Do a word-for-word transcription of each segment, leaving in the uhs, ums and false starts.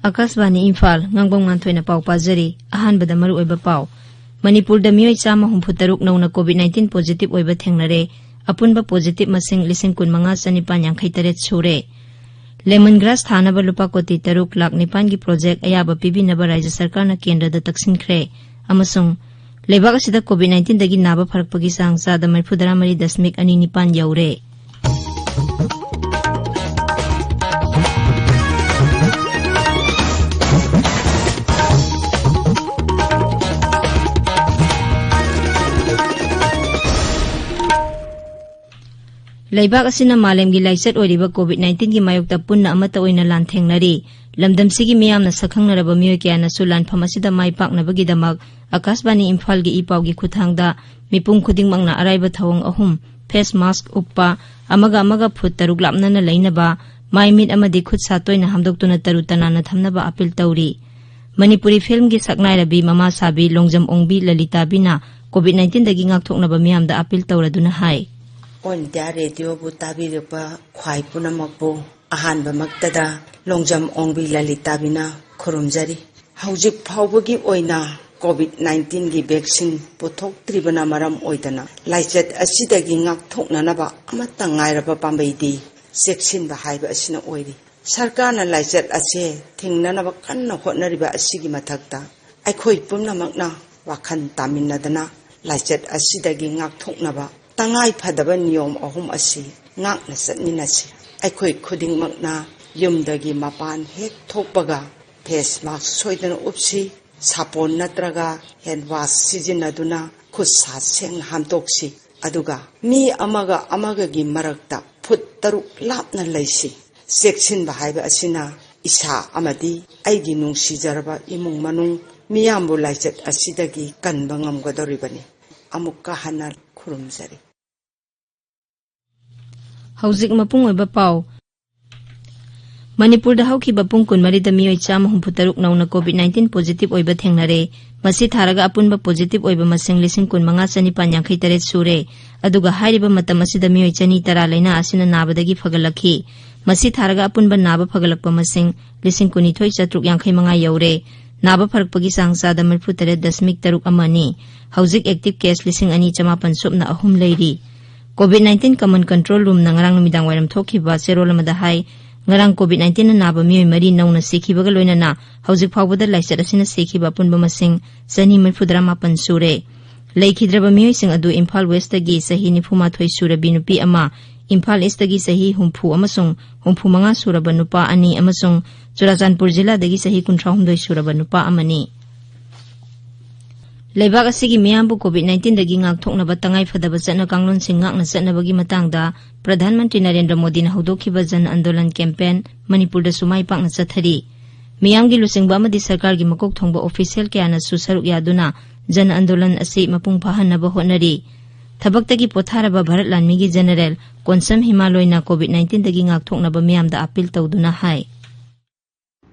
ꯑꯀꯥꯁꯕꯥꯅꯤ ꯏꯝꯐꯥꯜ, ꯉꯥꯡꯕꯝ ꯉꯥꯟꯊꯣꯏꯅ ꯄꯥꯎ ꯄꯥꯖꯔꯤ꯫ ꯑꯍꯥꯟꯕꯗ ꯃꯔꯨꯑꯣꯏꯕ ꯄꯥꯎ꯫ ꯃꯅꯤꯄꯨꯔꯗ ꯃꯤꯑꯣꯏ ꯆꯥꯝꯃ ꯍꯨꯝꯐꯨ ꯇꯔꯨꯛ ꯅꯧꯅ COVID nineteen positive ꯑꯣꯏꯕ ꯊꯦꯡꯅꯔꯦ꯫ ꯑꯄꯨꯟꯕ positive ꯃꯁꯤꯡ ꯂꯤꯁꯤꯡ ꯀꯨꯟꯃꯉꯥ ꯆꯅꯤꯄꯥꯟ ꯌꯥꯡꯈꯩ ꯇꯔꯦꯠ ꯁꯨꯔꯦ꯫ Lemon grass ꯊꯥꯅꯕ ꯂꯨꯄꯥ ꯀꯣꯇꯤ ꯇꯔꯨꯛ ꯂꯥꯈ ꯅꯤꯄꯥꯟꯒꯤ project ꯑꯌꯥꯕ ꯄꯤꯕꯤꯅꯕ ꯔꯥꯖ꯭ꯌ ꯁꯔꯀꯥꯔꯅ ꯀꯦꯟꯗ꯭ꯔꯗ ꯇꯛꯁꯤꯟꯈ꯭ꯔꯦ꯫ ꯑꯃꯁꯨꯡ ꯂꯩꯕꯥꯛ ꯑꯁꯤꯗ COVID nineteen ꯗꯒꯤ ꯅꯥꯕ ꯐꯔꯛꯄꯒꯤ ꯆꯥꯡ ꯆꯥꯗ ꯃꯔꯤꯐꯨꯇꯔꯥ ꯃꯔꯤ ꯗꯁꯃꯤꯛ ꯑꯅꯤ ꯅꯤꯄꯥꯟ ꯌꯧꯔꯦ꯫ ꯂꯩꯕꯥꯛ ꯑꯁꯤꯅ ꯃꯥꯂꯦꯝꯒꯤ ꯂꯥꯏꯆꯠ ꯑꯣꯏꯔꯤꯕ COVID nineteen ꯒꯤ ꯃꯥꯌꯣꯛꯇ ꯄꯨꯟꯅ ꯑꯃꯠꯇ ꯑꯣꯏꯅ ꯂꯥꯟꯊꯦꯡꯅꯔꯤ꯫ ꯂꯝꯗꯝꯁꯤꯒꯤ ꯃꯤꯌꯥꯝꯅ ꯁꯛꯈꯪꯅꯔꯕ ꯃꯤꯑꯣꯏ ꯀꯌꯥꯅꯁꯨ ꯂꯥꯟꯐꯝ ꯑꯁꯤꯗ ꯃꯥꯏ ꯄꯥꯛꯅꯕꯒꯤꯗꯃꯛ ꯑꯀꯥꯁꯕꯥꯅꯤ ꯏꯝꯐꯥꯜꯒꯤ ꯏ ꯄꯥꯎꯒꯤ ꯈꯨꯠꯊꯥꯡꯗ ꯃꯤꯄꯨꯝ ꯈꯨꯗꯤꯡꯃꯛꯅ ꯑꯔꯥꯏꯕ ꯊꯧꯑꯣꯡ ꯑꯍꯨꯝ, face mask ꯎꯞꯄ, ꯑꯃꯒ ꯑꯃꯒ ꯐꯨꯠ ꯇꯔꯨꯛ ꯂꯥꯞꯅꯅ ꯂꯩꯅꯕ, ꯃꯥꯏ ꯃꯤꯠ ꯑꯃꯗꯤ ꯈꯨꯠ ꯁꯥ ꯇꯣꯏꯅ ꯍꯥꯝꯗꯣꯛꯇꯨꯅ ꯇꯔꯨ ꯇꯅꯥꯟꯅ ꯊꯝꯅꯕ ꯑꯥꯄꯤꯜ ꯇꯧꯔꯤ꯫ ꯃꯅꯤꯄꯨꯔꯤ ꯐꯤꯜꯝꯒꯤ ꯁꯛꯅꯥꯏꯔꯕꯤ ꯃꯃꯥ ꯁꯥꯕꯤ ꯂꯣꯡꯖꯝ ꯑꯣꯡꯕꯤ ꯂꯂꯤꯇꯥꯕꯤꯅ COVID nineteen ꯗꯒꯤ ꯉꯥꯛꯊꯣꯛꯅꯕ ꯃꯤꯌꯥꯝꯗ ꯑꯥꯄꯤꯜ ꯇꯧꯔꯗꯨꯅ ꯍꯥꯏ꯫ All India Radio ꯕꯨ ꯇꯥꯕꯤꯔꯛꯄ ꯈ꯭ꯋꯥꯏ ꯄꯨꯝꯅꯃꯛꯄꯨ ꯑꯍꯥꯟꯕꯃꯛꯇꯗ ꯂꯣꯡꯖꯝ ꯑꯣꯡꯕꯤ ꯂꯂꯤꯇꯥꯕꯤꯅ ꯈꯨꯔꯨꯝꯖꯔꯤ꯫ ꯍꯧꯖꯤꯛ ꯐꯥꯎꯕꯒꯤ ꯑꯣꯏꯅ COVID nineteen ꯒꯤ vaccine ꯄꯨꯊꯣꯛꯇ꯭ꯔꯤꯕꯅ ꯃꯔꯝ ꯑꯣꯏꯗꯅ ꯂꯥꯏꯆꯠ ꯑꯁꯤꯗꯒꯤ ꯉꯥꯛꯊꯣꯛꯅꯅꯕ ꯑꯃꯠꯇ ꯉꯥꯏꯔꯕ ꯄꯥꯝꯕꯩꯗꯤ ꯆꯦꯛꯁꯤꯟꯕ ꯍꯥꯏꯕ ꯑꯁꯤꯅ ꯑꯣꯏꯔꯤ꯫ ꯁꯔꯀꯥꯔꯅ ꯂꯥꯏꯆꯠ ꯑꯁꯦ ꯊꯤꯡꯅꯅꯕ ꯀꯟꯅ ꯍꯣꯠꯅꯔꯤꯕ ꯑꯁꯤꯒꯤ ꯃꯊꯛꯇ ꯑꯩꯈꯣꯏ ꯄꯨꯝꯅꯃꯛꯅ ꯋꯥꯈꯜ ꯇꯥꯃꯤꯟꯅꯗꯅ ꯂꯥꯏꯆꯠ ꯑꯁꯤꯗꯒꯤ ꯉꯥꯛꯊꯣꯛꯅꯕ ꯇꯉꯥꯏ ꯐꯗꯕ ꯅꯤꯌꯣꯝ ꯑꯍꯨꯝ ꯑꯁꯤ ꯉꯥꯛꯅ ꯆꯠꯃꯤꯟꯅꯁꯤ꯫ ꯑꯩꯈꯣꯏ ꯈꯨꯗꯤꯡꯃꯛꯅ ꯌꯨꯝꯗꯒꯤ ꯃꯄꯥꯟ ꯍꯦꯛ ꯊꯣꯛꯄꯒ face mask ꯁꯣꯏꯗꯅ ꯎꯞꯁꯤ, ꯁꯥꯄꯣꯟ ꯅꯠꯇ꯭ꯔꯒ hand wash ꯁꯤꯖꯤꯟꯅꯗꯨꯅ ꯈꯨꯠ ꯁꯥ ꯁꯦꯡꯅ ꯍꯥꯝꯗꯣꯛꯁꯤ꯫ ꯑꯗꯨꯒ ꯃꯤ ꯑꯃꯒ ꯑꯃꯒꯒꯤ ꯃꯔꯛꯇ ꯐꯨꯠ ꯇꯔꯨꯛ ꯂꯥꯞꯅ ꯂꯩꯁꯤ꯫ ꯆꯦꯛꯁꯤꯟꯕ ꯍꯥꯏꯕ ꯑꯁꯤꯅ ꯏꯁꯥ ꯑꯃꯗꯤ ꯑꯩꯒꯤ ꯅꯨꯡꯁꯤꯖꯔꯕ ꯏꯃꯨꯡ ꯃꯅꯨꯡ ꯃꯤꯌꯥꯝꯕꯨ ꯂꯥꯏꯆꯠ ꯑꯁꯤꯗꯒꯤ ꯀꯟꯕ ꯉꯝꯒꯗꯧꯔꯤꯕꯅꯤ꯫ ꯑꯃꯨꯛꯀ ꯍꯟꯅ ꯈꯨꯔꯨꯝꯖꯔꯤ꯫ ꯍꯧꯖꯤꯛ ꯃꯄꯨꯡ ꯑꯣꯏꯕ ꯄꯥꯎ꯫ ꯃꯅꯤꯄꯨꯔꯗ ꯍꯧꯈꯤꯕ ꯄꯨꯡ ꯀꯨꯟꯃꯔꯤꯗ ꯃꯤꯑꯣꯏ ꯆꯥꯝꯃ ꯍꯨꯝꯐꯨ ꯇꯔꯨꯛ ꯅꯧꯅ COVID nineteen positive ꯑꯣꯏꯕ ꯊꯦꯡꯅꯔꯦ꯫ ꯃꯁꯤ ꯊꯥꯔꯒ ꯑꯄꯨꯟꯕ positive ꯑꯣꯏꯕ ꯃꯁꯤꯡ ꯂꯤꯁꯤꯡ ꯀꯨꯟꯃꯉꯥ ꯆꯅꯤꯄꯥꯟ ꯌꯥꯡꯈꯩ ꯇꯔꯦꯠ ꯁꯨꯔꯦ꯫ ꯑꯗꯨꯒ ꯍꯥꯏꯔꯤꯕ ꯃꯇꯝ ꯑꯁꯤꯗ ꯃꯤꯑꯣꯏ ꯆꯅꯤ ꯇꯔꯥ ꯂꯥꯏꯅꯥ ꯑꯁꯤꯅ ꯅꯥꯕꯗꯒꯤ ꯐꯒꯠꯂꯛꯈꯤ꯫ ꯃꯁꯤ ꯊꯥꯔꯒ ꯑꯄꯨꯟꯕ ꯅꯥꯕ ꯐꯒꯠꯂꯛꯄ ꯃꯁꯤꯡ ꯂꯤꯁꯤꯡ ꯀꯨꯟꯅꯤꯊꯣꯏ ꯆꯥꯇ꯭ꯔꯨꯛ ꯌꯥꯡꯈꯩ ꯃꯉꯥ ꯌꯧꯔꯦ꯫ ꯅꯥꯕ ꯐꯔꯛꯄꯒꯤ ꯆꯥꯡ ꯆꯥꯗ ꯃꯔꯤꯐꯨ ꯇꯔꯦꯠ ꯗꯁꯃꯤꯛ ꯇꯔꯨꯛ ꯑꯃꯅꯤ꯫ ꯍꯧꯖꯤꯛ active case ꯂꯤꯁꯤꯡ ꯑꯅꯤ ꯆꯃꯥꯄꯟ ꯁꯨꯞꯅ ꯑꯍꯨꯝ ꯂꯩꯔꯤ꯫ COVID nineteen Common Control Roomꯅ ꯉꯔꯥꯡ ꯅꯨꯃꯤꯗꯥꯡ ꯋꯥꯏꯔꯝ ꯊꯣꯛꯈꯤꯕ ꯆꯦꯔꯣꯜ ꯑꯃꯗ ꯍꯥꯏ, ꯉꯔꯥꯡ COVID nineteen ꯅꯥꯕ ꯃꯤꯑꯣꯏ ꯃꯔꯤ ꯅꯧꯅ ꯁꯤꯈꯤꯕꯒ ꯂꯣꯏꯅꯅ ꯍꯧꯖꯤꯛ ꯐꯥꯎꯕꯗ ꯂꯥꯏꯆꯠ ꯑꯁꯤꯅ ꯁꯤꯈꯤꯕ ꯑꯄꯨꯟꯕ ꯃꯁꯤꯡ ꯆꯅꯤ ꯃꯔꯤꯐꯨ ꯇꯔꯥ ꯃꯥꯄꯟ ꯁꯨꯔꯦ꯫ ꯂꯩꯈꯤꯗ꯭ꯔꯕ ꯃꯤꯑꯣꯏꯁꯤꯡ ꯑꯗꯨ ꯏꯝꯐꯥꯜ Westꯇꯒꯤ ꯆꯍꯤ ꯅꯤꯐꯨ ꯃꯥꯊꯣꯏ ꯁꯨꯔꯕꯤ ꯅꯨꯄꯤ ꯑꯃ, ꯏꯝꯐꯥꯜ Eastꯇꯒꯤ ꯆꯍꯤ ꯍꯨꯝꯐꯨ ꯑꯃꯁꯨꯡ ꯍꯨꯝꯐꯨ ꯃꯉꯥ ꯁꯨꯔꯕ ꯅꯨꯄꯥ ꯑꯅꯤ ꯑꯃꯁꯨꯡ ꯆꯨꯔꯥꯆꯥꯟꯄꯨꯔ ꯖꯤꯂꯥꯗꯒꯤ ꯆꯍꯤ ꯀꯨꯟꯊ꯭ꯔꯥ ꯍꯨꯝꯗꯣꯏ ꯁꯨꯔꯕ ꯅꯨꯄꯥ ꯑꯃꯅꯤ꯫ ꯂꯩꯕꯥꯛ ꯑꯁꯤꯒꯤ ꯃꯤꯌꯥꯝꯕꯨ COVID nineteen ꯗꯒꯤ ꯉꯥꯛꯊꯣꯛꯅꯕ ꯇꯉꯥꯏ ꯐꯗꯕ ꯆꯠꯅ ꯀꯥꯡꯂꯣꯟꯁꯤꯡ ꯉꯥꯛꯅ ꯆꯠꯅꯕꯒꯤ ꯃꯇꯥꯡꯗ ꯄ꯭ꯔꯙꯥꯟ ꯃꯟꯇ꯭ꯔꯤ ꯅꯔꯦꯟꯗ꯭ꯔ ꯃꯣꯗꯤꯅ ꯍꯧꯗꯣꯛꯈꯤꯕ ꯖꯟ ꯑꯟꯗꯣꯂꯟ campaign ꯃꯅꯤꯄꯨꯔꯗꯁꯨ ꯃꯥꯏ ꯄꯥꯛꯅ ꯆꯠꯊꯔꯤ꯫ ꯃꯤꯌꯥꯝꯒꯤ ꯂꯨꯆꯤꯡꯕ ꯑꯃꯗꯤ ꯁꯔꯀꯥꯔꯒꯤ ꯃꯀꯣꯛ ꯊꯣꯡꯕ official ꯀꯌꯥꯅꯁꯨ ꯁꯔꯨꯛ ꯌꯥꯗꯨꯅ ꯖꯟ ꯑꯟꯗꯣꯂꯟ ꯑꯁꯤ ꯃꯄꯨꯡ ꯐꯥꯍꯟꯅꯕ ꯍꯣꯠꯅꯔꯤ꯫ ꯊꯕꯛꯇꯒꯤ ꯄꯣꯊꯥꯔꯕ ꯚꯥꯔꯠ ꯂꯥꯟꯃꯤꯒꯤ General ꯀꯣꯟꯁꯝ ꯍꯤꯃꯥꯂꯣꯏꯅ COVID nineteen ꯗꯒꯤ ꯉꯥꯛꯊꯣꯛꯅꯕ ꯃꯤꯌꯥꯝꯗ appeal ꯇꯧꯗꯨꯅ ꯍꯥꯏ꯫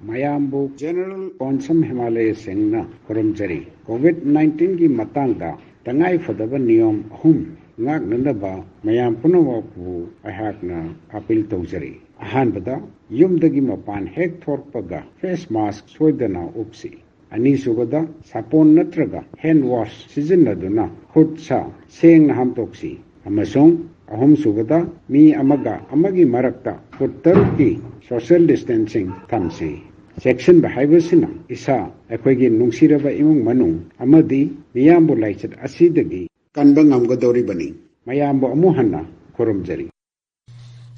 ꯃꯌꯥꯝꯕꯨ General ꯀꯣꯟꯁꯝ ꯍꯤꯃꯥꯂꯌ ꯁꯤꯡꯅ ꯈꯨꯔꯨꯝꯖꯔꯤ꯫ COVID nineteen ꯒꯤ ꯃꯇꯥꯡꯗ ꯇꯉꯥꯏ ꯐꯗꯕ ꯅꯤꯌꯣꯝ ꯑꯍꯨꯝ ꯉꯥꯛꯅꯅꯕ ꯃꯌꯥꯝ ꯄꯨꯝꯅꯃꯛꯄꯨ ꯑꯩꯍꯥꯛꯅ appeal ꯇꯧꯖꯔꯤ꯫ ꯑꯍꯥꯟꯕꯗ, ꯌꯨꯝꯗꯒꯤ ꯃꯄꯥꯟ ꯍꯦꯛ ꯊꯣꯛꯄꯒ face mask ꯁꯣꯏꯗꯅ ꯎꯞꯁꯤ꯫ ꯑꯅꯤꯁꯨꯕꯗ, ꯁꯥꯄꯣꯟ ꯅꯠꯇ꯭ꯔꯒ hand wash ꯁꯤꯖꯤꯟꯅꯗꯨꯅ ꯈꯨꯠ ꯁꯥ ꯁꯦꯡꯅ ꯍꯥꯝꯗꯣꯛꯁꯤ꯫ ꯑꯃꯁꯨꯡ ꯑꯍꯨꯝꯁꯨꯕꯗ, ꯃꯤ ꯑꯃꯒ ꯑꯃꯒꯤ ꯃꯔꯛꯇ foot ꯇꯔꯨꯛꯀꯤ social distancing ꯊꯝꯁꯤ꯫ ꯆꯦꯛꯁꯤꯟꯕ ꯍꯥꯏꯕꯁꯤꯅ ꯏꯁꯥ, ꯑꯩꯈꯣꯏꯒꯤ ꯅꯨꯡꯁꯤꯔꯕ ꯏꯃꯨꯡ ꯃꯅꯨꯡ ꯑꯃꯗꯤ ꯃꯤꯌꯥꯝꯕꯨ ꯂꯥꯏꯆꯠ ꯑꯁꯤꯗꯒꯤ ꯀꯟꯕ ꯉꯝꯒꯗꯧꯔꯤꯕꯅꯤ꯫ ꯃꯌꯥꯝꯕꯨ ꯑꯃꯨꯛ ꯍꯟꯅ ꯈꯨꯔꯨꯝꯖꯔꯤ꯫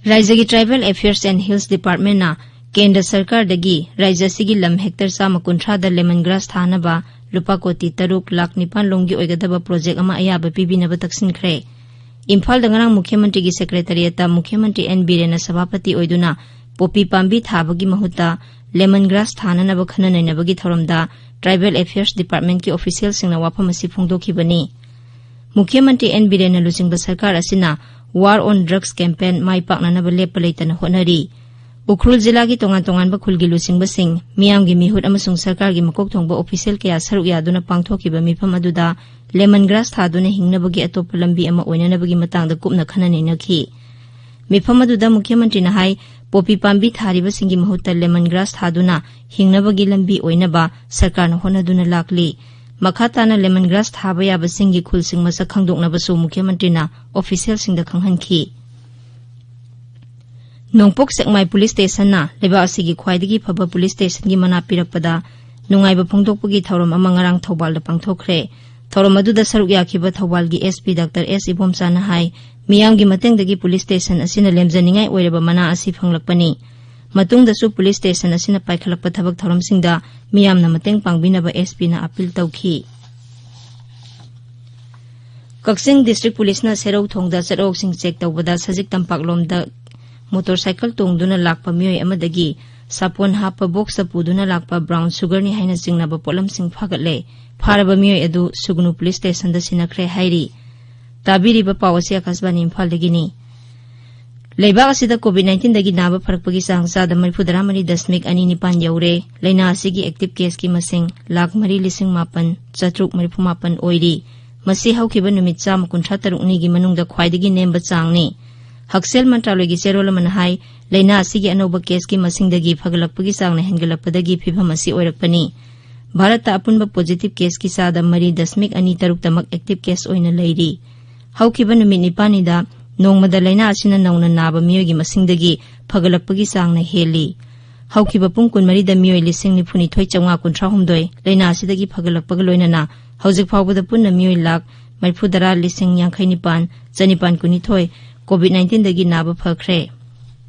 ꯔꯥꯏꯖ꯭ꯌꯒꯤ Tribal Affairs and Hills Departmentꯅ ꯀꯦꯟꯗ꯭ꯔ ꯁꯔꯀꯥꯔꯗꯒꯤ ꯔꯥꯏꯖ꯭ꯌ ꯑꯁꯤꯒꯤ ꯂꯝ hectare ꯆꯥꯝꯃ ꯀꯨꯟꯊ꯭ꯔꯥꯗ lemon grass ꯊꯥꯅꯕ ꯂꯨꯄꯥ ꯀꯣꯇꯤ ꯇꯔꯨꯛ ꯂꯥꯈ ꯅꯤꯄꯥꯟ ꯂꯣꯝꯒꯤ ꯑꯣꯏꯒꯗꯕ project ꯑꯃ ꯑꯌꯥꯕ ꯄꯤꯕꯤꯅꯕ ꯇꯛꯁꯤꯟꯈ꯭ꯔꯦ꯫ ꯏꯝꯐꯥꯜꯗ ꯉꯔꯥꯡ ꯃꯨꯈ꯭ꯌ ꯃꯟꯇ꯭ꯔꯤꯒꯤ secretariatꯇ ꯃꯨꯈ꯭ꯌ ꯃꯟꯇ꯭ꯔꯤ ꯑꯦꯟ ꯕꯤꯔꯦꯟꯅ ꯁꯚꯥꯄꯇꯤ ꯑꯣꯏꯗꯨꯅ ꯄꯣꯄꯤ ꯄꯥꯝꯕꯤ ꯊꯥꯕꯒꯤ ꯃꯍꯨꯠꯇ lemon grass ꯊꯥꯅꯅꯕ ꯈꯟꯅ ꯅꯩꯅꯕꯒꯤ ꯊꯧꯔꯝꯗ Tribal Affairs Departmentꯀꯤ officialꯁꯤꯡꯅ ꯋꯥꯐꯝ ꯑꯁꯤ ꯐꯣꯡꯗꯣꯛꯈꯤꯕꯅꯤ꯫ ꯃꯨꯈ꯭ꯌ ꯃꯟꯇ꯭ꯔꯤ ꯑꯦꯟ ꯕꯤꯔꯦꯟꯅ ꯂꯨꯆꯤꯡꯕ ꯁꯔꯀꯥꯔ ꯑꯁꯤꯅ War on Drugs campaign ꯃꯥꯏ ꯄꯥꯛꯅꯅꯕ ꯂꯦꯞꯄ ꯂꯩꯇꯅ ꯍꯣꯠꯅꯔꯤ꯫ ꯎꯈ꯭ꯔꯨꯜ ꯖꯤꯂꯥꯒꯤ ꯇꯣꯉꯥꯟ ꯇꯣꯉꯥꯟꯕ ꯈꯨꯜꯒꯤ ꯂꯨꯆꯤꯡꯕꯁꯤꯡ, ꯃꯤꯌꯥꯝꯒꯤ ꯃꯤꯍꯨꯠ ꯑꯃꯁꯨꯡ ꯁꯔꯀꯥꯔꯒꯤ ꯃꯀꯣꯛ ꯊꯣꯡꯕ official ꯀꯌꯥ ꯁꯔꯨꯛ ꯌꯥꯗꯨꯅ ꯄꯥꯡꯊꯣꯛꯈꯤꯕ ꯃꯤꯐꯝ ꯑꯗꯨꯗ lemon grass ꯊꯥꯗꯨꯅ ꯍꯤꯡꯅꯕꯒꯤ ꯑꯇꯣꯞꯄ ꯂꯝꯕꯤ ꯑꯃ ꯑꯣꯏꯅꯅꯕꯒꯤ ꯃꯇꯥꯡꯗ ꯀꯨꯞꯅ ꯈꯟꯅ ꯅꯩꯅꯈꯤ꯫ ꯃꯤꯐꯝ ꯑꯗꯨꯗ ꯃꯨꯈ꯭ꯌ ꯃꯟꯇ꯭ꯔꯤꯅ ꯍꯥꯏ, ꯄꯣꯄꯤ ꯄꯥꯝꯕꯤ ꯊꯥꯔꯤꯕꯁꯤꯡꯒꯤ ꯃꯍꯨꯠꯇ lemon grass ꯊꯥꯗꯨꯅ ꯍꯤꯡꯅꯕꯒꯤ ꯂꯝꯕꯤ ꯑꯣꯏꯅꯕ ꯁꯔꯀꯥꯔꯅ ꯍꯣꯠꯅꯗꯨꯅ ꯂꯥꯛꯂꯤ꯫ ꯃꯈꯥ ꯇꯥꯅ lemon grass ꯊꯥꯕ ꯌꯥꯕꯁꯤꯡꯒꯤ ꯈꯨꯜꯁꯤꯡ ꯃꯁꯛ ꯈꯪꯗꯣꯛꯅꯕꯁꯨ ꯃꯨꯈ꯭ꯌ ꯃꯟꯇ꯭ꯔꯤꯅ ꯑꯣꯐꯤꯁꯤꯌꯦꯜꯁꯤꯡꯗ ꯈꯪꯍꯟꯈꯤ꯫ ꯅꯣꯡꯄꯣꯛ ꯁꯦꯛꯃꯥꯏ ꯄꯨꯂꯤꯁ ꯁ꯭ꯇꯦꯁꯟꯅ ꯂꯩꯕꯥꯛ ꯑꯁꯤꯒꯤ ꯈ꯭ꯋꯥꯏꯗꯒꯤ ꯐꯕ ꯄꯨꯂꯤꯁ ꯁ꯭ꯇꯦꯁꯟꯒꯤ ꯃꯅꯥ ꯄꯤꯔꯛꯄꯗ ꯅꯨꯡꯉꯥꯏꯕ ꯐꯣꯡꯗꯣꯛꯄꯒꯤ ꯊꯧꯔꯝ ꯑꯃ ꯉꯔꯥꯡ ꯊꯧꯕꯥꯜꯗ ꯄꯥꯡꯊꯣꯛꯈ꯭ꯔꯦ꯫ ꯊꯧꯔꯝ ꯑꯗꯨꯗ ꯁꯔꯨꯛ ꯌꯥꯈꯤꯕ ꯊꯧꯕꯥꯜꯒꯤ SP Doctor S ꯏꯕꯣꯝꯆꯥꯅ ꯍꯥꯏ, ꯃꯤꯌꯥꯝꯒꯤ ꯃꯇꯦꯡꯗꯒꯤ ꯄꯨꯂꯤꯁ ꯁ꯭ꯇꯦꯁꯟ ꯑꯁꯤꯅ ꯂꯦꯝꯖꯅꯤꯡꯉꯥꯏ ꯑꯣꯏꯔꯕ ꯃꯅꯥ ꯑꯁꯤ ꯐꯪꯂꯛꯄꯅꯤ꯫ ꯃꯇꯨꯡꯗꯁꯨ ꯄꯨꯂꯤꯁ ꯁ꯭ꯇꯦꯁꯟ ꯑꯁꯤꯅ ꯄꯥꯏꯈꯠꯂꯛꯄ ꯊꯕꯛ ꯊꯧꯔꯝꯁꯤꯡꯗ ꯃꯤꯌꯥꯝꯅ ꯃꯇꯦꯡ ꯄꯥꯡꯕꯤꯅꯕ SPꯅ ꯑꯄꯤꯜ ꯇꯧꯈꯤ꯫ ꯀꯛꯆꯤꯡ ꯗꯤꯁꯇ꯭ꯔꯤꯛ ꯄꯨꯂꯤꯁꯅ ꯁꯦꯔꯧ ꯊꯣꯡꯗ ꯆꯠꯊꯣꯛꯁꯤꯡ ꯆꯦꯛ ꯇꯧꯕꯗ ꯁꯖꯤꯛ ꯇꯝꯄꯥꯛꯂꯣꯝꯗ ꯃꯣꯇꯣꯔꯁꯥꯏꯀꯜ ꯇꯣꯡꯗꯨꯅ ꯂꯥꯛꯄ ꯃꯤꯑꯣꯏ ꯑꯃꯗꯒꯤ ꯁꯥꯄꯣꯟ ꯍꯥꯞꯄ ꯕꯣꯛꯁꯇ ꯄꯨꯗꯨꯅ ꯂꯥꯛꯄ ꯕ꯭ꯔꯥꯎꯟ ꯁꯨꯒꯔꯅꯤ ꯍꯥꯏꯅ ꯆꯤꯡꯅꯕ ꯄꯣꯠꯂꯝꯁꯤꯡ ꯐꯥꯒꯠꯂꯦ꯫ ꯐꯥꯔꯕ ꯃꯤꯑꯣꯏ ꯑꯗꯨ ꯁꯨꯒꯅꯨ ꯄꯨꯂꯤꯁ ꯁ꯭ꯇꯦꯁꯟꯗ ꯁꯤꯟꯅꯈ꯭ꯔꯦ ꯍꯥꯏꯔꯤ꯫ ꯇꯥꯕꯤꯔꯤꯕ ꯄꯥꯎ ꯑꯁꯤ ꯑꯥꯀꯥꯁꯕꯥꯅꯤ ꯏꯝꯐꯥꯜꯗꯒꯤꯅꯤ꯫ ꯂꯩꯕꯥꯛ ꯑꯁꯤꯗ COVID nineteenꯗꯒꯤ ꯅꯥꯕ ꯐꯔꯛꯄꯒꯤ ꯆꯥꯡ ꯆꯥꯗ ꯃꯔꯤꯐꯨ ꯇꯔꯥꯃꯔꯤ ꯗꯁꯃꯤꯛ ꯑꯅꯤ ꯅꯤꯄꯥꯟ ꯌꯧꯔꯦ꯫ ꯂꯩꯅꯥ ꯑꯁꯤꯒꯤ active caseꯀꯤ ꯃꯁꯤꯡ ꯂꯥꯈ ꯃꯔꯤ ꯂꯤꯁꯤꯡ ꯃꯥꯄꯟ ꯆꯥꯇ꯭ꯔꯨꯛ ꯃꯔꯤꯐꯨ ꯃꯥꯄꯟ ꯑꯣꯏꯔꯤ꯫ ꯃꯁꯤ ꯍꯧꯈꯤꯕ ꯅꯨꯃꯤꯠ ꯆꯥꯝꯃ ꯀꯨꯟꯊ꯭ꯔꯥ ꯇꯔꯨꯛꯅꯤꯒꯤ ꯃꯅꯨꯡꯗ ꯈ꯭ꯋꯥꯏꯗꯒꯤ ꯅꯦꯝꯕ ꯆꯥꯡꯅꯤ꯫ ꯍꯛꯁꯦꯜ ꯃꯟꯇ꯭ꯔꯥꯂꯣꯏꯒꯤ ꯆꯦꯔꯣꯜ ꯑꯃꯅ ꯍꯥꯏ, ꯂꯩꯅꯥ ꯑꯁꯤꯒꯤ ꯑꯅꯧꯕ caseꯀꯤ ꯃꯁꯤꯡꯗꯒꯤ ꯐꯒꯠꯂꯛꯄꯒꯤ ꯆꯥꯡꯅ ꯍꯦꯟꯒꯠꯂꯛꯄꯗꯒꯤ ꯐꯤꯚꯝ ꯑꯁꯤ ꯑꯣꯏꯔꯛꯄꯅꯤ꯫ ꯚꯥꯔꯠꯇ ꯑꯄꯨꯟꯕ positive caseꯀꯤ ꯆꯥꯗ ꯃꯔꯤ ꯗꯁꯃꯤꯛ ꯑꯅꯤ ꯇꯔꯨꯛꯇꯃꯛ active case ꯑꯣꯏꯅ ꯂꯩꯔꯤ꯫ ꯍꯧꯈꯤꯕ ꯅꯨꯃꯤꯠ ꯅꯤꯄꯥꯟꯅꯤꯗ ꯅꯣꯡꯃꯗ ꯂꯩꯅꯥ ꯑꯁꯤꯅ ꯅꯧꯅ ꯅꯥꯕ ꯃꯤꯑꯣꯏꯒꯤ ꯃꯁꯤꯡꯗꯒꯤ ꯐꯒꯠꯂꯛꯄꯒꯤ ꯆꯥꯡꯅ ꯍꯦꯜꯂꯤ꯫ ꯍꯧꯈꯤꯕ ꯄꯨꯡ ꯀꯨꯟꯃꯔꯤꯗ ꯃꯤꯑꯣꯏ ꯂꯤꯁꯤꯡ ꯅꯤꯐꯨꯅꯤꯊꯣꯏ ꯆꯥꯝꯃꯉꯥ ꯀꯨꯟꯊ꯭ꯔꯥ ꯍꯨꯝꯗꯣꯏ ꯂꯩꯅꯥ ꯑꯁꯤꯗꯒꯤ ꯐꯒꯠꯂꯛꯄꯒ ꯂꯣꯏꯅꯅ ꯍꯧꯖꯤꯛ ꯐꯥꯎꯕꯗ ꯄꯨꯟꯅ ꯃꯤꯑꯣꯏ ꯂꯥꯈ ꯃꯔꯤꯐꯨ ꯇꯔꯥ ꯂꯤꯁꯤꯡ ꯌꯥꯡꯈꯩ ꯅꯤꯄꯥꯟ ꯆꯅꯤꯄꯥꯟ ꯀꯨꯟꯅꯤꯊꯣꯏ COVID nineteenꯗꯒꯤ ꯅꯥꯕ ꯐꯈ꯭ꯔꯦ꯫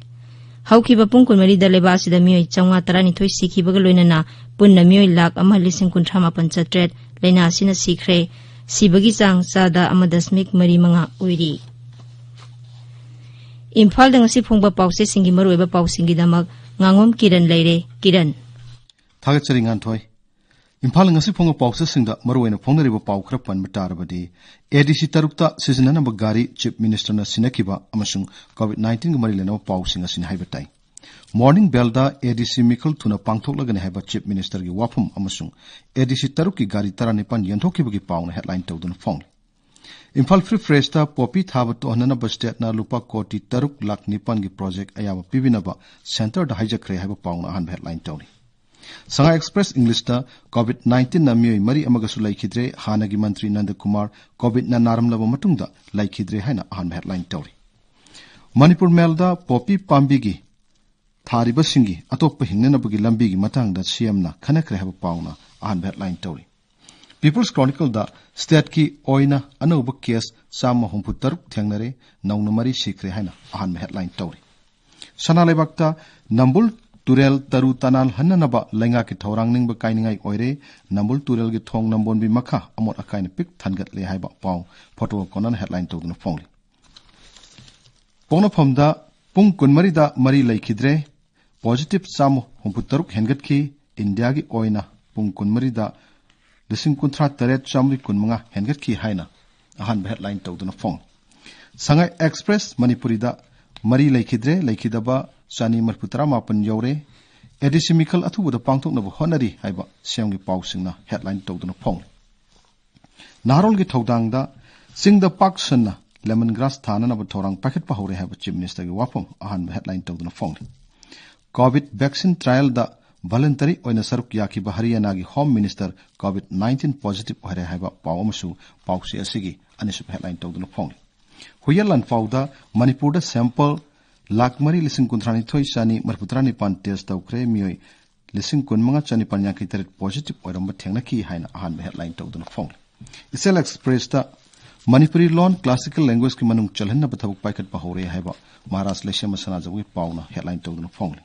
ꯍꯧꯈꯤꯕ ꯄꯨꯡ ꯀꯨꯟꯃꯔꯤꯗ ꯂꯩꯕꯥꯛ ꯑꯁꯤꯗ ꯃꯤꯑꯣꯏ ꯆꯥꯝꯃꯉꯥ ꯇꯔꯥꯅꯤꯊꯣꯏ ꯁꯤꯈꯤꯕꯒ ꯂꯣꯏꯅꯅ ꯄꯨꯟꯅ ꯃꯤꯑꯣꯏ ꯂꯥꯈ ꯑꯃ ꯂꯤꯁꯤꯡ ꯀꯨꯟꯊ꯭ꯔꯥ ꯃꯥꯄꯟ ꯆꯥꯇ꯭ꯔꯦꯠ ꯂꯩꯅꯥ ꯑꯁꯤꯅ ꯁꯤꯈ꯭ꯔꯦ꯫ ꯁꯤꯕꯒꯤ ꯆꯥꯡ ꯆꯥꯗ ꯑꯃ ꯗꯁꯃꯤꯛ ꯃꯔꯤ ꯃꯉꯥ ꯑꯣꯏꯔꯤ꯫ ꯏꯝꯐꯥꯜꯗ ꯉꯁꯤ ꯐꯣꯡꯕ ꯄꯥꯎꯆꯦꯁꯤꯡꯒꯤ ꯃꯔꯨꯑꯣꯏꯕ ꯄꯥꯎꯁꯤꯡꯒꯤꯗꯃꯛ ꯉꯥꯉꯣꯝ ꯀꯤꯔꯟ ꯂꯩꯔꯦ꯫ ꯀꯤꯔꯟ꯫ ꯊꯥꯒꯠꯆꯔꯤ, ꯉꯥꯟꯊꯣꯏ꯫ ꯏꯝꯐꯥꯜ ꯉꯁꯤ ꯐꯣꯡꯕ ꯄꯥꯎꯆꯦꯁꯤꯡꯗ ꯃꯔꯨꯑꯣꯏꯅ ꯐꯣꯡꯅꯔꯤꯕ ꯄꯥꯎ ꯈꯔ ꯄꯟꯕ ꯇꯥꯔꯕꯗꯤ, ADC ꯇꯔꯨꯛꯇ ꯁꯤꯖꯤꯟꯅꯅꯕ ꯒꯥꯔꯤ Chief Ministerꯅ ꯁꯤꯟꯅꯈꯤꯕ ꯑꯃꯁꯨꯡ COVID nineteenꯒ ꯃꯔꯤ ꯂꯩꯅꯕ ꯄꯥꯎꯁꯤꯡ ꯑꯁꯤꯅ ꯍꯥꯏꯕ ꯇꯥꯏ꯫ Morning Bellꯗ ADC ꯃꯤꯈꯜ ꯊꯨꯅ ꯄꯥꯡꯊꯣꯛꯂꯒꯅꯤ ꯍꯥꯏꯕ Chief Ministerꯒꯤ ꯋꯥꯐꯝ ꯑꯃꯁꯨꯡ ADC ꯇꯔꯨꯛꯀꯤ ꯒꯥꯔꯤ ꯇꯔꯥꯅꯤꯄꯥꯟ ꯌꯦꯟꯊꯣꯛꯈꯤꯕꯒꯤ ꯄꯥꯎꯅ headline ꯇꯧꯗꯨꯅ ꯐꯣꯡꯂꯤ꯫ ꯏꯝꯐꯥꯜ ꯐ꯭ꯔꯤ ꯄ꯭ꯔꯦꯁꯇ ꯄꯣꯄꯤ ꯊꯥꯕ ꯇꯣꯛꯍꯟꯅꯅꯕ ꯁ꯭ꯇꯦꯠꯅ ꯂꯨꯄꯥ ꯀꯣꯇꯤ ꯇꯔꯨꯛ ꯂꯥꯈ ꯅꯤꯄꯥꯟꯒꯤ ꯄ꯭ꯔꯣꯖꯦꯛ ꯑꯌꯥꯕ ꯄꯤꯕꯤꯅꯕ ꯁꯦꯟꯇꯔꯗ ꯍꯥꯏꯖꯈ꯭ꯔꯦ ꯍꯥꯏꯕ ꯄꯥꯎꯅ ꯑꯍꯥꯟꯕ ꯍꯦꯗꯂꯥꯏꯟ ꯇꯧꯔꯤ꯫ ꯁꯉꯥꯏ ꯑꯦꯛꯁꯄ꯭ꯔꯦꯁ ꯏꯪꯂꯤꯁꯇ COVID-19ꯅ ꯃꯤꯑꯣꯏ ꯃꯔꯤ ꯑꯃꯒꯁꯨ ꯂꯩꯈꯤꯗ꯭ꯔꯦ, ꯍꯥꯟꯅꯒꯤ ꯃꯟꯇ꯭ꯔꯤ ꯅꯟꯗꯀꯨꯃꯥꯔ COVIDꯅ ꯅꯥꯔꯝꯂꯕ ꯃꯇꯨꯡꯗ ꯂꯩꯈꯤꯗ꯭ꯔꯦ ꯍꯥꯏꯅ ꯑꯍꯥꯟꯕ ꯍꯦꯗꯂꯥꯏꯟ ꯇꯧꯔꯤ꯫ ꯃꯅꯤꯄꯨꯔ ꯃꯦꯜꯗ ꯄꯣꯄꯤ ꯄꯥꯝꯕꯤꯒꯤ ꯊꯥꯔꯤꯕꯁꯤꯡꯒꯤ ꯑꯇꯣꯞꯄ ꯍꯤꯡꯅꯅꯕꯒꯤ ꯂꯝꯕꯤꯒꯤ ꯃꯇꯥꯡꯗ CMꯅ ꯈꯟꯅꯈ꯭ꯔꯦ ꯍꯥꯏꯕ ꯄꯥꯎꯅ ꯑꯍꯥꯟꯕ ꯍꯦꯗꯂꯥꯏꯟ ꯇꯧꯔꯤ꯫ ꯄꯤꯄꯜꯁ ꯀ꯭ꯔꯣꯅꯤꯀꯜꯗ ꯁ꯭ꯇꯦꯠꯀꯤ ꯑꯣꯏꯅ ꯑꯅꯧꯕ ꯀꯦꯁ ꯆꯥꯝꯃ ꯍꯨꯝꯐꯨ ꯇꯔꯨꯛ ꯊꯦꯡꯅꯔꯦ, ꯅꯧꯅ ꯃꯔꯤ ꯁꯤꯈ꯭ꯔꯦ ꯍꯥꯏꯅ ꯑꯍꯥꯟꯕ ꯍꯦꯗꯂꯥꯏꯟ ꯇꯧꯔꯤ꯫ ꯁꯅꯥ ꯂꯩꯕꯥꯛꯇ ꯅꯝꯕꯨꯜ ꯇꯨꯔꯦꯜ ꯇꯔꯨ ꯇꯅꯥꯜ ꯍꯟꯅꯅꯕ ꯂꯩꯉꯥꯛꯀꯤ ꯊꯧꯔꯥꯡ ꯅꯤꯡꯕ ꯀꯥꯏꯅꯤꯡꯉꯥꯏ ꯑꯣꯏꯔꯦ, ꯅꯝꯕꯨꯜ ꯇꯨꯔꯦꯜꯒꯤ ꯊꯣꯡ ꯅꯝꯕꯣꯟꯕꯤ ꯃꯈꯥ ꯑꯃꯣꯠ ꯑꯀꯥꯏꯅ ꯄꯤꯛ ꯊꯟꯒꯠꯂꯦ ꯍꯥꯏꯕ ꯄꯥꯎ ꯐꯣꯇꯣ ꯀꯣꯅꯅ ꯍꯦꯗꯂꯥꯏꯟ ꯇꯧꯗꯨꯅ ꯐꯣꯡꯂꯤ꯫ ꯄꯣꯛꯅꯐꯝꯗ ꯄꯨꯡ ꯀꯨꯟꯃꯔꯤꯗ ꯃꯔꯤ ꯂꯩꯈꯤꯗ꯭ꯔꯦ, ꯄꯣꯖꯤꯇꯤꯚ ꯆꯥꯝꯃ ꯍꯨꯝꯐꯨ ꯇꯔꯨꯛ ꯍꯦꯟꯒꯠꯈꯤ, ꯏꯟꯗꯤꯌꯥꯒꯤ ꯑꯣꯏꯅ ꯄꯨꯡ ꯀꯨꯟꯃꯔꯤꯗ ꯂꯤꯁꯤꯡ ꯀꯨꯟꯊ꯭ꯔꯥ ꯇꯔꯦꯠ ꯆꯥꯝꯃꯔꯤ ꯀꯨꯟꯃꯉꯥ ꯍꯦꯟꯒꯠꯈꯤ ꯍꯥꯏꯅ ꯑꯍꯥꯟꯕ ꯍꯦꯗꯂꯥꯏꯟ ꯇꯧꯗꯨꯅ ꯐꯣꯡ꯫ ꯁꯉꯥꯏ ꯑꯦꯛꯁꯄ꯭ꯔꯦꯁ ꯃꯅꯤꯄꯨꯔꯤꯗ ꯃꯔꯤ ꯂꯩꯈꯤꯗ꯭ꯔꯦ, ꯂꯩꯈꯤꯗꯕ ꯆꯅꯤ ꯃꯔꯤꯐꯨ ꯇꯔꯥ ꯃꯥꯄꯟ ꯌꯧꯔꯦ, ADC ꯃꯤꯈꯜ ꯑꯊꯨꯕꯗ ꯄꯥꯡꯊꯣꯛꯅꯕ ꯍꯣꯠꯅꯔꯤ ꯍꯥꯏꯕ CMꯒꯤ ꯄꯥꯎꯁꯤꯡꯅ ꯍꯦꯗꯂꯥꯏꯟ ꯇꯧꯗꯨꯅ ꯐꯣꯡꯂꯤ꯫ ꯅꯍꯥꯔꯣꯜꯒꯤ ꯊꯧꯗꯥꯡꯗ ꯆꯤꯡꯗ ꯄꯥꯛ ꯁꯟꯅ ꯂꯦꯃꯟ ꯒ꯭ꯔꯥꯁ ꯊꯥꯅꯅꯕ ꯊꯧꯔꯥꯡ ꯄꯥꯏꯈꯠꯄ ꯍꯧꯔꯦ ꯍꯥꯏꯕ ꯆꯤꯐ ꯃꯤꯅꯤꯁꯇꯔꯒꯤ ꯋꯥꯐꯝ ꯑꯍꯥꯟꯕ ꯍꯦꯗꯂꯥꯏꯟ ꯇꯧꯗꯨꯅ ꯐꯣꯡꯂꯤ꯫ COVID vaccine trialꯗ voluntary ꯑꯣꯏꯅ ꯁꯔꯨꯛ ꯌꯥꯈꯤꯕ ꯍꯔꯤꯌꯥꯅꯥꯒꯤ ꯍꯣꯝ ꯃꯤꯅꯤꯁꯇꯔ COVID-19 ꯄꯣꯖꯤꯇꯤꯚ ꯑꯣꯏꯔꯦ ꯍꯥꯏꯕ ꯄꯥꯎ ꯑꯃꯁꯨ ꯄꯥꯎꯆꯦ ꯑꯁꯤꯒꯤ ꯑꯅꯤꯁꯨꯕ ꯍꯦꯗꯂꯥꯏꯟ ꯇꯧꯗꯨꯅ ꯐꯣꯡꯂꯤ꯫ ꯍꯨꯏꯌꯦꯟ ꯂꯥꯟꯐꯥꯎꯗ ꯃꯅꯤꯄꯨꯔꯗ ꯁꯦꯝꯄꯜ ꯂꯥꯈ ꯃꯔꯤ ꯂꯤꯁꯤꯡ ꯀꯨꯟꯊ꯭ꯔꯥꯅꯤꯊꯣꯏ ꯆꯅꯤ ꯃꯔꯤꯐꯨꯇꯔꯥ ꯅꯤꯄꯥꯟ ꯇꯦꯁ ꯇꯧꯈ꯭ꯔꯦ, ꯃꯤꯑꯣꯏ ꯂꯤꯁꯤꯡ ꯀꯨꯟꯃꯉꯥ ꯆꯅꯤꯄꯥꯟ ꯌꯥꯡꯈꯩ ꯇꯔꯦꯠ ꯄꯣꯖꯤꯇꯤꯚ ꯑꯣꯏꯔꯝꯕ ꯊꯦꯡꯅꯈꯤ ꯍꯥꯏꯅ ꯑꯍꯥꯟꯕ ꯍꯦꯗꯂꯥꯏꯟ ꯇꯧꯗꯨꯅ ꯐꯣꯡꯂꯤ꯫ ꯏꯆꯦꯜ ꯑꯦꯛꯁꯄ꯭ꯔꯦꯁꯇ ꯃꯅꯤꯄꯨꯔꯤ ꯂꯣꯟ ꯀ꯭ꯂꯥꯁꯤꯀꯦꯜ ꯂꯦꯡꯒ꯭ꯋꯦꯖꯀꯤ ꯃꯅꯨꯡ ꯆꯜꯍꯟꯅꯕ ꯊꯕꯛ ꯄꯥꯏꯈꯠꯄ ꯍꯧꯔꯦ ꯍꯥꯏꯕ ꯃꯍꯥꯔꯥꯖ ꯂꯩꯁꯦꯝꯕ ꯁꯅꯥꯖꯥꯎꯒꯤ ꯄꯥꯎꯅ ꯍꯦꯗꯂꯥꯏꯟ ꯇꯧꯗꯨꯅ ꯐꯣꯡꯂꯤ꯫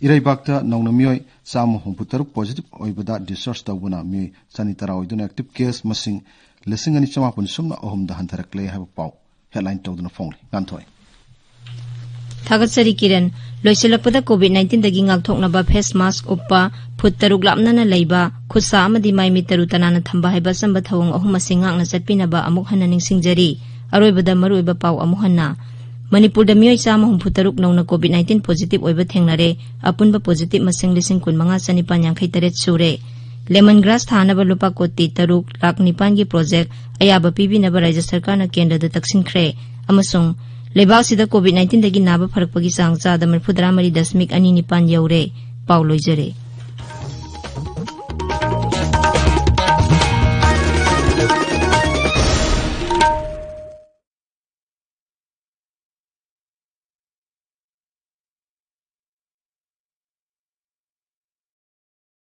ꯏꯔꯩꯕꯥꯛꯇ ꯅꯧꯅ ꯃꯤꯑꯣꯏ ꯆꯥꯝꯃ ꯍꯨꯝꯐꯨ ꯇꯔꯨꯛ ꯄꯣꯖꯤꯇꯤꯚ ꯑꯣꯏꯕꯗ ꯗꯤꯁꯆꯥꯔꯖ ꯇꯧꯕꯅ ꯃꯤꯑꯣꯏ ꯆꯅꯤ ꯇꯔꯥ ꯑꯣꯏꯗꯨꯅ ꯑꯦꯛꯇꯤꯚ ꯀꯦꯁ ꯃꯁꯤꯡ ꯂꯤꯁꯤꯡ ꯑꯅꯤ ꯆꯃꯥꯄꯟ ꯁꯨꯞꯅ ꯑꯍꯨꯝꯗ ꯍꯟꯊꯔꯛꯂꯦ ꯍꯥꯏꯕ ꯄꯥꯎ ꯍꯦꯗꯂꯥꯏꯟ ꯇꯧꯗꯨꯅ ꯐꯣꯡꯂꯤ꯫ ꯉꯥꯟꯊꯣꯏ꯫ ꯊꯥꯒꯠꯆꯔꯤ ꯀꯤꯔꯟ꯫ ꯂꯣꯏꯁꯤꯜꯂꯛꯄꯗ COVID-19ꯗꯒꯤ ꯉꯥꯛꯊꯣꯛꯅꯕ ꯐꯦꯁ ꯃꯥꯁꯛ ꯎꯞꯄ, ꯐꯨꯠ ꯇꯔꯨꯛ ꯂꯥꯞꯅꯅ ꯂꯩꯕ, ꯈꯨꯠꯁꯥ ꯑꯃꯗꯤ ꯃꯥꯏ ꯃꯤꯠ ꯇꯔꯨ ꯇꯅꯥꯟꯅ ꯊꯝꯕ ꯍꯥꯏꯕ ꯑꯆꯝꯕ ꯊꯧꯑꯣꯡ ꯑꯍꯨꯝ ꯑꯁꯤ ꯉꯥꯛꯅ ꯆꯠꯄꯤꯅꯕ ꯑꯃꯨꯛ ꯍꯟꯅ ꯅꯤꯡꯁꯤꯡꯖꯔꯤ꯫ ꯑꯔꯣꯏꯕꯗ ꯃꯔꯨꯑꯣꯏꯕ ꯄꯥꯎ ꯑꯃꯨꯛ ꯍꯟꯅ꯫ ꯃꯅꯤꯄꯨꯔꯗ ꯃꯤꯑꯣꯏ ꯆꯥꯝꯃ ꯍꯨꯝꯐꯨ ꯇꯔꯨꯛ ꯅꯧꯅ COVID-19 ꯄꯣꯖꯤꯇꯤꯚ ꯑꯣꯏꯕ ꯊꯦꯡꯅꯔꯦ꯫ ꯑꯄꯨꯟꯕ ꯄꯣꯖꯤꯇꯤꯚ ꯃꯁꯤꯡ ꯂꯤꯁꯤꯡ ꯀꯨꯟꯃꯉꯥ ꯆꯅꯤꯄꯥꯟ ꯌꯥꯡꯈꯩ ꯇꯔꯦꯠ ꯁꯨꯔꯦ꯫ ꯂꯦꯃꯟ ꯒ꯭ꯔꯥꯁ ꯊꯥꯅꯕ ꯂꯨꯄꯥ ꯀꯣꯇꯤ ꯇꯔꯨꯛ ꯂꯥꯈ ꯅꯤꯄꯥꯟꯒꯤ ꯄ꯭ꯔꯣꯖꯦꯛ ꯑꯌꯥꯕ ꯄꯤꯕꯤꯅꯕ ꯔꯥꯖ꯭ꯌ ꯁꯔꯀꯥꯔꯅ ꯀꯦꯟꯗ꯭ꯔꯗ ꯇꯛꯁꯤꯟꯈ꯭ꯔꯦ꯫ ꯑꯃꯁꯨꯡ ꯂꯩꯕꯥꯛꯁꯤꯗ ꯀꯣꯚꯤꯗ ꯅꯥꯏꯟꯇꯤꯟꯗꯒꯤ ꯅꯥꯕ ꯐꯔꯛꯄꯒꯤ ꯆꯥꯡ ꯆꯥꯗ ꯃꯔꯤꯐꯨꯇꯔꯥ ꯃꯔꯤ ꯗꯁꯃꯤꯛ ꯑꯅꯤ ꯅꯤꯄꯥꯟ ꯌꯧꯔꯦ꯫ ꯄꯥꯎ ꯂꯣꯏꯖꯔꯦ꯫